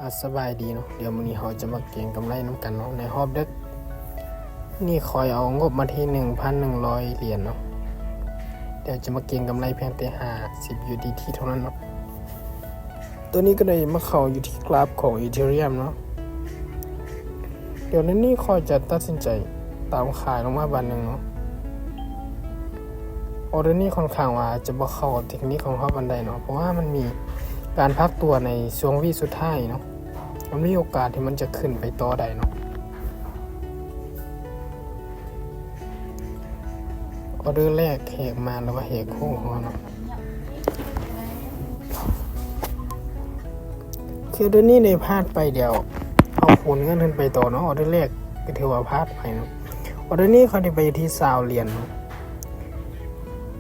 ອາ ສະບາຍດີເນາະ, ດຽວມື້ນີ້ເຮົາຈະມາເກັງກຳໄລນຳກັນເນາະ. ໃນຮອບດຶກນີ້ຂ້ອຍເອົາງົບມາທີ່ໜຶ່ງພັນໜຶ່ງຮ້ອຍຫຼຽນເນາະ. ດຽວຈະມາເກັງກຳໄລພຽງແຕ່ຫ້າສິບຢູເອສດີທີເທົ່ານັ້ນເນາະ. ໂຕນີ້ກໍໄດ້ມາເຂົ້າຢູ່ທີ່ກຣາຟຂອງອີເທີຣຽມເນາະ. ດຽວໃນນີ້ຂ້ອຍຈະຕັດສິນໃຈຕາມຂາຍລົງມາບາດໜຶ່ງເນາະ. ອໍເດີນີ້ຂ້ອນຂ້າງວ່າຈະບໍ່ເຂົ້າກັບເທັກນິກຂອງເຮົາປານໃດເນາະ, ເພາະວ່າມັນມີການພັກຕົວໃນຊ່ວງວິສຸດທ້າຍເນາະ, ມັນມີໂອກາດທີ່ມັນຈະຂຶ້ນໄປຕໍ່ໄດ້ເນາະ. ອໍເດີແລກແຫກມານ ຫຼືວ່າແຫກໂຄ້ງເຮົາເນາະ. ຄືໂຕນີ້ໄດ້ພາດໄປ, ດຽວເຮົາຄູນເງິນຂຶ້ນໄປຕໍ່ເນາະ. ອໍເດີແລກກໍຖືວ່າພາດໄປເນາະ. ອໍເດີນີ້ຂ້ອຍໄດ້ໄປຢູ່ທີ່ຊາວຫຼຽນເນາະ.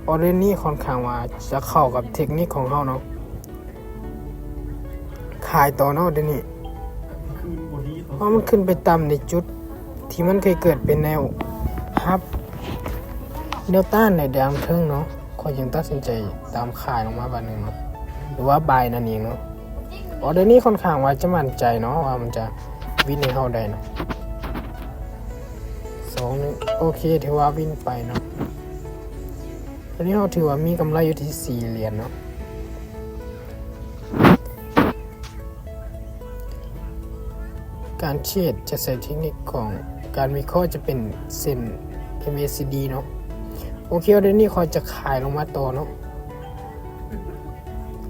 ອໍເດີນີ້ຂ້ອນຂ້າງວ່າຈະເຂົ້າກັບເທັກນິກຂອງເຮົາເນາະ. ຂາຍຕໍ່ເນາະອໍເດີນີ້, ເພາະມັນຂຶ້ນໄປຕ່ຳໃນຈຸດທີ່ມັນເຄີຍເກີດເປັນແນວຮັບ, ແນວຕ້ານໃນດາງເທິງເນາະ. ຂ້ອຍຈຶ່ງຕັດສິນໃຈຕາມຂາຍລົງມາບາດໜຶ່ງເນາະ ຫຼືວ່າບາຍນັ້ນເອງເນາະ. ອໍເດີນີ້ຂ້ອນຂ້າງວ່າຈະໝັ້ນໃຈເນາະ ວ່າມັນຈະວິນໃຫ້ເຮົາໄດ້ເນາະ. ສອງໜຶ່ງ ໂອເຄ ຖືວ່າວິນໄປເນາະ. ຕອນນີ້ເຮົາຖືວ່າມີກຳໄລຢູ່ທີ່ສີ່ຫຼຽນເນາະ. ການເທຣດຈະໃຊ້ເທັກນິກຂອງການວິເຄາະຈະເປັນເສັ້ນເອັມເອຊີດີເນາະ. ໂອເຄ ດຽວນີ້ຂ້ອຍຈະຂາຍລົງມາຕໍ່ເນາະ.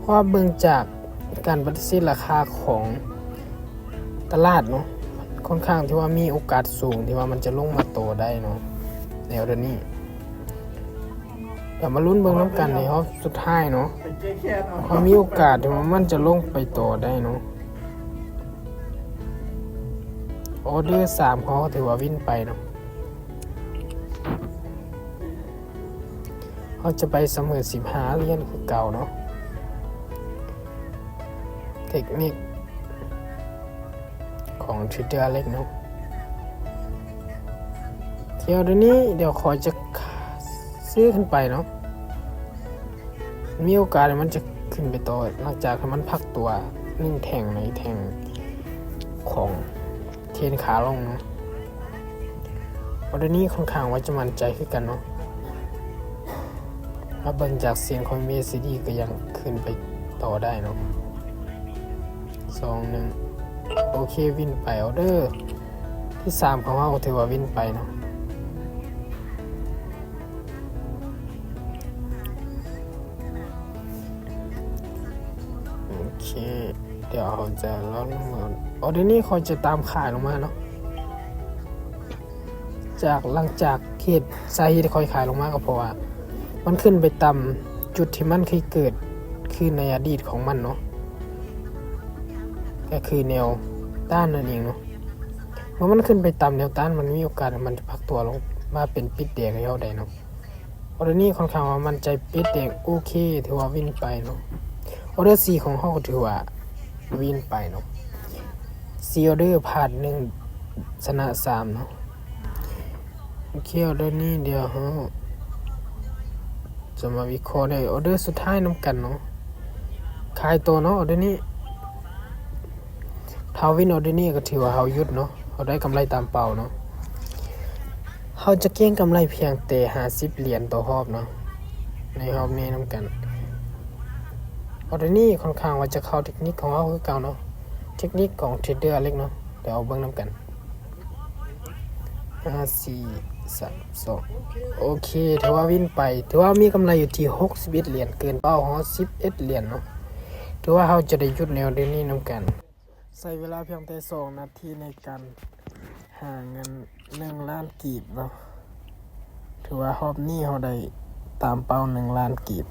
ເພາະວ່າເບິ່ງຈາກການປະຕິເສດລາຄາຂອງຕະຫຼາດເນາະ, ຂ້ອນຂ້າງທີ່ວ່າມີໂອກາດສູງທີ່ວ່າມັນຈະລົງມາຕໍ່ໄດ້ເນາະ ໃນອໍເດີນີ້. ດຽວມາລຸ້ນເບິ່ງນຳກັນໃນຮອບສຸດທ້າຍເນາະ, ເຮົາມີໂອກາດທີ່ວ່າມັນຈະລົງໄປຕໍ່ໄດ້ເນາະ. ອໍເດີສາມຂອງເຮົາຖືວ່າວິນໄປເນາະ. ເຮົາຈະໄປສະເໝີສິບຫ້າຫຼຽນຄືເກົ່າເນາະ. ເທັກນິກຂອງເທຣດເດີອາເລັກເນາະ. ດຽວນີ້ ດຽວຂ້ອຍຈະຊື້ຂຶ້ນໄປເນາະ. ມີໂອກາດທີ່ມັນຈະຂຶ້ນໄປຕໍ່ ຫຼັງຈາກທີ່ມັນພັກຕົວໜຶ່ງແທ່ງໃນແທ່ງຂອງເທຣນຂາລົງເນາະ. ອໍເດີນີ້ຂ້ອນຂ້າງວ່າຈະໝັ້ນໃຈຄືກັນເນາະ. ຖ້າເບິ່ງຈາກເສັ້ນຂອງເອຊີດີກໍຍັງຂຶ້ນໄປຕໍ່ໄດ້ເນາະ. ສອງໜຶ່ງ ໂອເຄ ວິນໄປ. ອໍເດີທີສາມຂອງເຮົາກໍຖືວ່າວິນໄປເນາະ. ໂອເຄ ດຽວເຮົາຈະລອງເບິ່ງ. ອໍເດີນີ້ຂ້ອຍຈະຕາມຂາຍລົງມາເນາະ. ຈາກ ຫຼັງຈາກເຫດ ສາເຫດທີ່ຂ້ອຍຂາຍລົງມາກໍເພາະວ່າມັນຂຶ້ນໄປຕ່ຳຈຸດທີ່ມັນເຄີຍເກີດຂຶ້ນໃນອະດີດຂອງມັນເນາະ, ກໍຄືແນວຕ້ານນັ້ນເອງເນາະ. ເມື່ອມັນຂຶ້ນໄປຕ່ຳແນວຕ້ານ ມັນມີໂອກາດມັນຈະພັກຕົວລົງມາເປັນປິດແດງໃຫ້ເຮົາໄດ້ເນາະ. ອໍເດີນີ້ຂ້ອນຂ້າງວ່າໝັ້ນໃຈ ປິດແດງ. ໂອເຄ ຖືວ່າວິນໄປເນາະ. ອໍເດີສີ່ຂອງເຮົາກໍຖືວ່າວິນໄປເນາະ. ສີ່ອໍເດີ ພາດໜຶ່ງ ຊະນະສາມເນາະ. ໂອເຄ ອໍເດີນີ້ດຽວເຮົາຈະມາວິເຄາະໃນອໍເດີສຸດທ້າຍນຳກັນເນາະ. ຂາຍຕໍ່ເນາະ ອໍເດີນີ້. ຖ້າເຮົາວິນອໍເດີນີ້ກໍຖືວ່າເຮົາຢຸດເນາະ, ເຮົາໄດ້ກຳໄລຕາມເປົ້າເນາະ. ເຮົາຈະເກັງກຳໄລພຽງແຕ່ຫ້າສິບຫຼຽນຕໍ່ຮອບເນາະ ໃນຮອບນີ້ນຳກັນ. ອໍເດີນີ້ຂ້ອນຂ້າງວ່າຈະເຂົ້າເທັກນິກຂອງເຮົາຄືເກົ່າເນາະ, ເທັກນິກຂອງເທຣດເດີອາເລັກເນາະ. ດຽວເຮົາເບິ່ງນຳກັນ. ຫ້າ ສີ່ ສາມ ສອງ ໂອເຄ ຖືວ່າວິນໄປ. ຖືວ່າມີກຳໄລຢູ່ທີ່ຫົກສິບເອັດຫຼຽນ, ເກີນເປົ້າເຮົາສິບເອັດຫຼຽນເນາະ. ຖືວ່າເຮົາຈະໄດ້ຢຸດແນວເດນີ້ນຳກັນ. ໃຊ້ເວລາພຽງແຕ່ສອງນາທີໃນການຫາເງິນໜຶ່ງລ້ານກີບເນາະ. ຖືວ່າຮອບນີ້ເຮົາໄດ້ຕາມເປົ້າໜຶ່ງລ້ານກີບ.